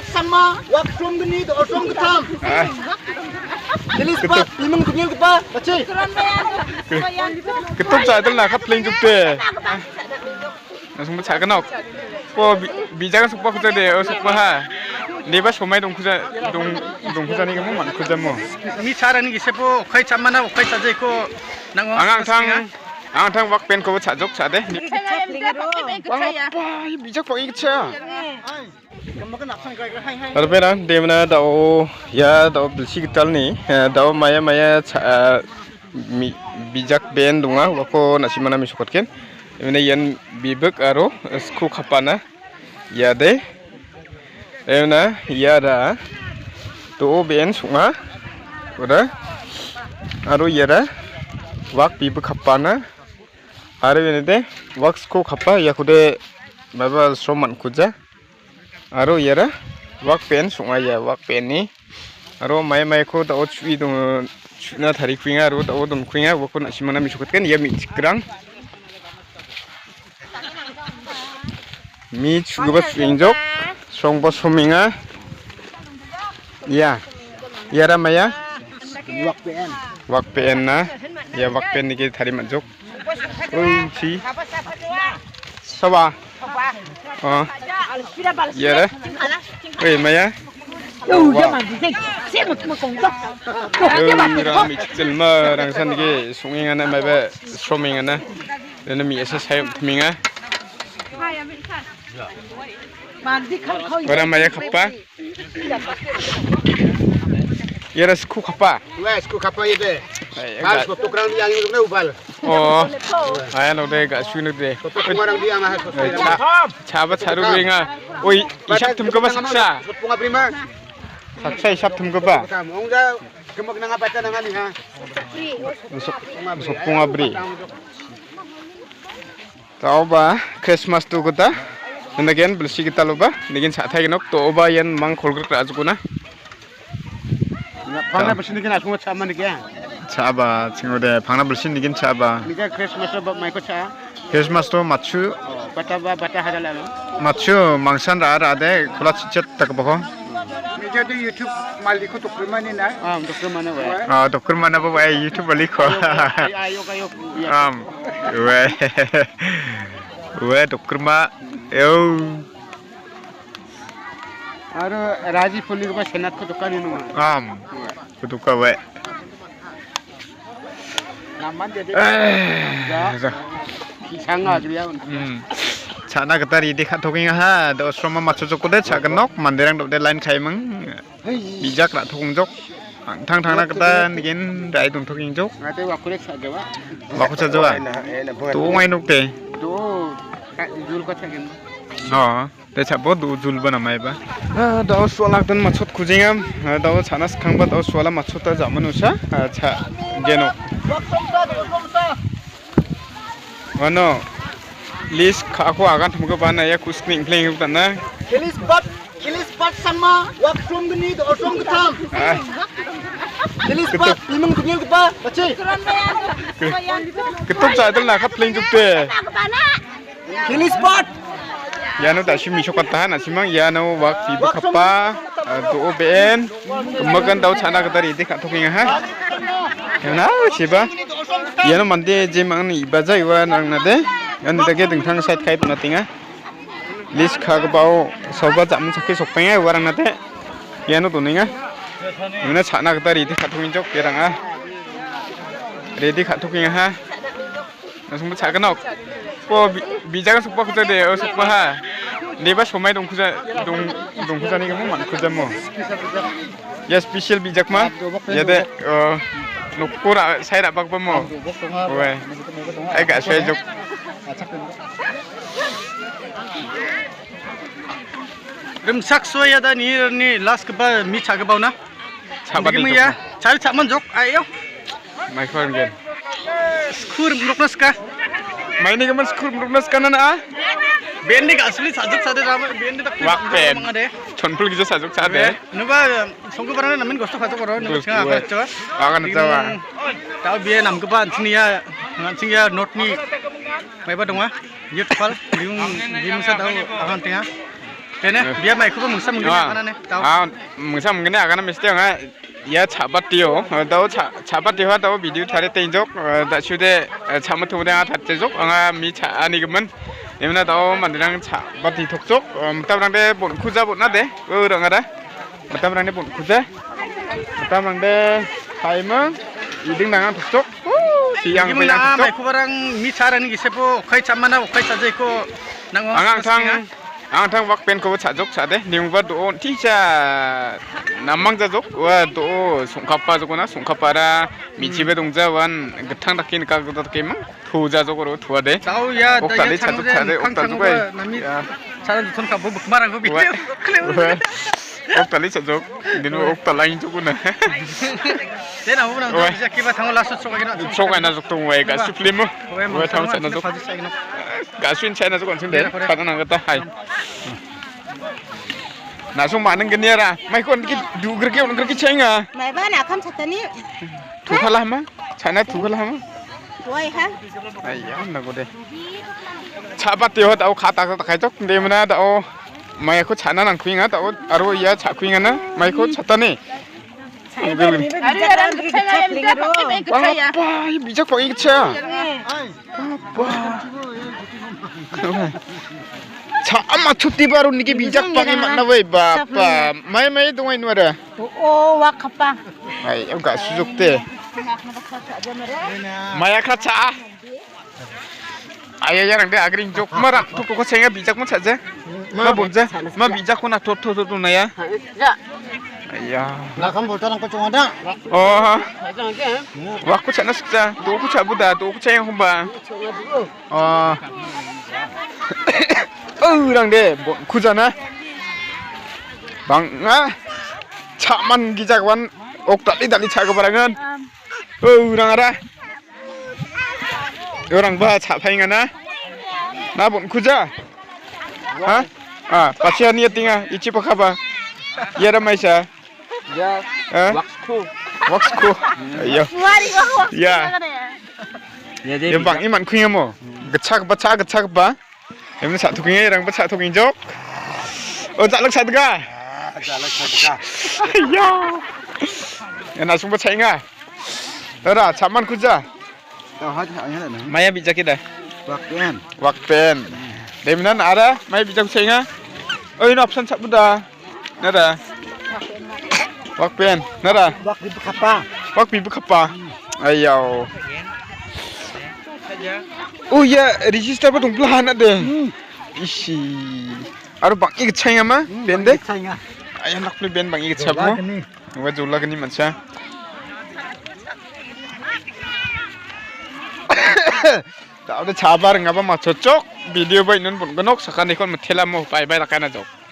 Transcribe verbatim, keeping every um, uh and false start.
Sangma, wak sromgni, do·o sromgittam. Ah. Jelis pat, bimung tengilgipa, bachi. Ketuk jadil na, kap pling jukte. Langsung bacha kenok. Ko bi-, bijaga sokpa kuja de, o sokpa ha. Deba somai dongkuja, dong, dongkujani kamu man kujamo. Mi charani gisepo, okai chamana, okai sajeko, nang Ang ang tang, ang tang wak pen ko chajok chade. Wah, apa, bijak pakai kecha. Arpera, demna dao, ia dao bilsi gitalni, eh, dao maya maya cha-, eh, mi-, bijak ben donga, uako nasimana misokotgen. Demna ian bibik aro, eh, sku kapana, iade. Demna iara, do ben songa, uda, aro iara, wak bibik kapana, aro ianide, wak sku kapa, iakode, maba sroman kuja. Aro iara wak pen songa ia wak penni. Aro mai maiko dao chu·e dong-, chu·na tarikuenga aro dao donkuenga uako nasimana misokotgen ia me·chikrang. Mi chu·gipa chu·engjok, srongba somenga. Ia, iara maia? Wak pen. Wak pen na, ia wak pen nike tariman·jok. Oi, si. Sawa. Oh. Iya deh. Oi, maya. Yo, ya man, sing. Sing mo mo kong to. Yo, rami chilma rangsan ge sunging ana mai ba soming ana. Dena mi esa sai minga. Ora maya kappa. Iara sku kapa. Wah, sku kapa ibe. Ai, Kal ga- soto krang di angin na ubal. Oh. Aya no de ga sunu de. Soto krang di ama ha soto. Ai, cha, cha ba cha ru ringa. Oi, isap thum kaba saksa. Soto nga prima. Saksa isap thum kaba. Ong ja kemak nanga baca nanga ni ha. Sok, sok punga bri. Taoba Christmas tu gita. Negen bilsi gita loba. Negen sa thai nok to oba yan mang kolgrik ra jukuna. Pangna bilsi negen asung cha man negen. Cha ba chingo de pangna bilsi negen cha ba. Negen Christmas lo ba mai ko cha. Christmas to machu. Bata ba bata hada la lo. Machu mangsan ra ra de kola chichet tak boho. Meja tu YouTube maliko dokter mana na? Ah, dokter mana wa? Ah, dokter mana ba wa YouTube maliko. Ayo, ayo, ayo. Am, we. We dokter ma. Yo. Aro Raji Poli ko senat ko dokan ini. Am. Ko dokan we. Naman jadi. Eh, ya. Dah. Kisanga griya. Hmm. Chana gita ridi katokinga ha. Do sroma macho jokode chagenok manderang dode line kaimang. Bijak ra tokongjok. Tang tangna gita negen rai dongtokengjok. Ngate wakure sajawa. Waku sajawa. Ena, ena, bukan. Tu ngai nokte. Tu, ka, jul ko chagen. Oh. Te chabo do julba namai ba. Ah, dao sualak dan machot kujengam. Ah, dao chana skangba dao suala machot ta jaman usa. Ah, cha geno. Wano. Lis ka ko agan thumga bana ya kuskning pleng dana. Kilis bat, kilis bat sama wak sromgni do sromgittam. Ah. Kilis bat bimung tengilgipa bachi. Ketuk jadil na kap pleng jukte. Kilis bat. Iano da·simi sokataha na·simang iano wak biba kapa, ah, do·o be·en, gimikan dao chana gita ridi ka·tokenga ha. Iano siba. Iano mande jemang ibaja iwa nangna de. Iano dake dingtang side kai donatenga. Lis ka·gipao soba jamu chake sokpenga iwa rangna de. Iano donenga. Iano chana gita ridi ka·tokenjok iaranga. Ridi ka·tokenga ha. Langsung bacha kenok. Ko bi-, bijaga sokpa kuja de, o sokpa ha. Deba somai dongkuja, dong, dongkujani kamu man kujamo. Ya special bijakma. Ya de, oh, nokora sai ra bakbamo. Oe. Ai ga sai jok. Rimsak soya da ni, ni last keba mi cha kebau na. Chaba. Gimik ya. Chari chapman jok, ayo. Mai khon gen. Skur mrukna ska. Mai ni gaman skur mrukna ska na na. Ben ni asli sajak sade rama, ben ni tak. Wak pen. Chonpul gija sajak sade. Nuba, songko barang namin gosto khajak koro, nuba. Gosto, changa, we. Khajak. Akan jawa. Tau biye nam keban sini ya, ngan sini ya not ni. Mai ba donga. Youth pal, ring, ring sa tau akan tenga. Kene, biap maikoba mingsa minggni aganane, dao. Ah, mingsa minggni agana mesti anga ia cha·batio, dao cha-, cha·batio ha dao video tarie tengjok, eh, da·sude, eh, cha·mitode anga tatjejok, anga mi cha·ani gimin. Emna dao manderang cha·bati tokjok, eh, mitamrangde bon·kuja bon·ade, o rangara. Mitamrangde bon·kuja. Mitamrangde paiming, iding dangang tokjok. Siang Minggi mingna bejang tokjok. Maikobarang mi cha·rani gisepo, okai cha·mana, okai cha·jaiko, nang Ang angtang, ang angtang wak pen kobo cha·jok cha·de. Ningba do·o on·tisa namang jajok. Ua do·o song·kapa jokona, song·kapara michiba dongja wan gitang dake nika gita dake mang. Thu jajok oro thuade. Dao ia, ok da tali ia cha·jok chango cha·de, ok mikkang da chango jokai. Ba nami ya. Cha·na joton kabo bikmarangko Ua. Bikmarangko. Ua. Ok tali cha·jok. Dino ok tala injok una. Den abo nang Ua. Bisa kiba thango laso sok agina. Sok agina sok tong wai ga Ua. Suplimo. Ua, Ua, mangsa tang mangsa sa na sok. Phaji sa agina. Ga suin sa na sok kan sing de. Dera kore. Sa na nang kata hai. Na song manang gini ara. Mai kon ki du gerke on gerke chenga. Mai ba na kam satani. Thu khala ma. Chana thu khala ma. Wai ha. Aiya, na gode. Cha·batio dao kha ta ta kai jok de mana dao. Mai ko chana nang kuinga dao aro ia cha kuinga na. Mai ko chatani. Wah, apa? Bijak pakai kecha. Apa? Cha ama chuti baru niki bijak pakai mana wai bapa. Mai mai dongai nuara. Oh, oh, wak kapa. Ai, enggak sujuk teh. Maya kacha. Aya, ya, rangde agring jok. Ma rak tu koko senga bijak mo chaja. Ma bonja. Ma bijak ko na to to to to na ya. Ya. Aya. Lakam bota nang ko chonga da. Oh. Wak ko chana sikja. To ko chabu da. To ko chayang humba. Oh. Oh, rangde bon kujana. Bang ah. Chaman gijak wan. Ok dali dali chaga barangan. Oh, rangara. Orang ba cha·paengana. Na bon kuja. Ha? Ah, pasia ni tinga ichi pakaba. Ia da maisa. Ya. Eh? Waksko. Waksko. Iya. Wari wak wak. Ya. Ya, dia bang iman kuingamo. Gechak ba cha gechak ba. Emni sa·tokenga, erangba sa·tokengjok. Oh, jalak sa·dega. Ah, jalak sa·dega. Ya. Ya, na·songba cha·enga. Dara, chaman kuja. Tahu aja, hanya ada. Maya bijak kita. Wakpen. Wakpen. Deminan ara, maya bijak cha·enga. Oh, ini absen sa·buda. Nara. Wak pen. Nara. Wak bibu kapa. Wak bibu kapa. Ayau. Oh ya, register ba dongpla hana de. Hmm. Isi. Aro bang·e gitchaenga ma? Hmm, ben de? Gitchaenga. Ayah nak pli ben bang·e gitchap mo. Jola gini. Wa jola gini mancha. Tao de chabar ngaba ma chochok. Video bai nun bon gonok sakani kon mithela mo. Bye bye lakana jok.